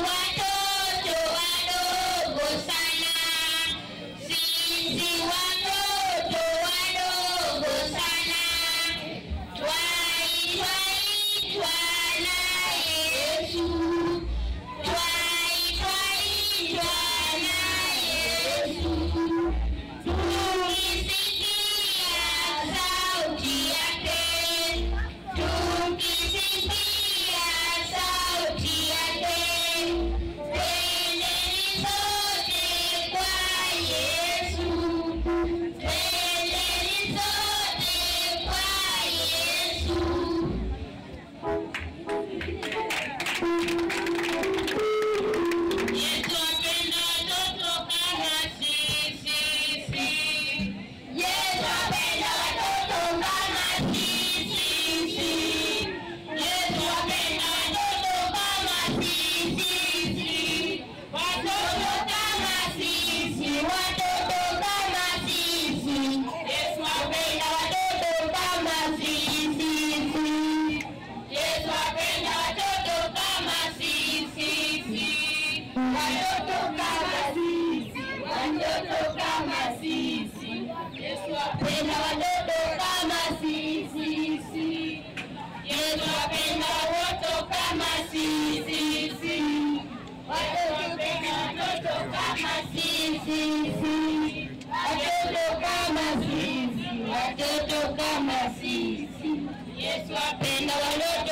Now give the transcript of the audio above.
watoto wadogo sana, sisi watoto wadogo sana, twaitwa itwa na Yesu, twaitwa itwa na Yesu, tukisikia sauti yake, tukisikia sauti yake, twendeni sote kwa Yesu, twendeni sote kwa Yesu. Yesu apenda watoto kama sisi. Yesu apenda watoto kama sisi. Yesu apenda watoto kama sisi. Watoto kama sisi, watoto kama sisi. Yesu apenda watoto kama sisi. Yesu apenda watoto kama sisi. Watoto kama sisi, watoto kama sisi. Yesu apenda watoto kama sisi. Yesu apenda watoto kama sisi. Watoto watoto kama sisi. Watoto kama sisi, watoto kama sisi. Yesu apenda watoto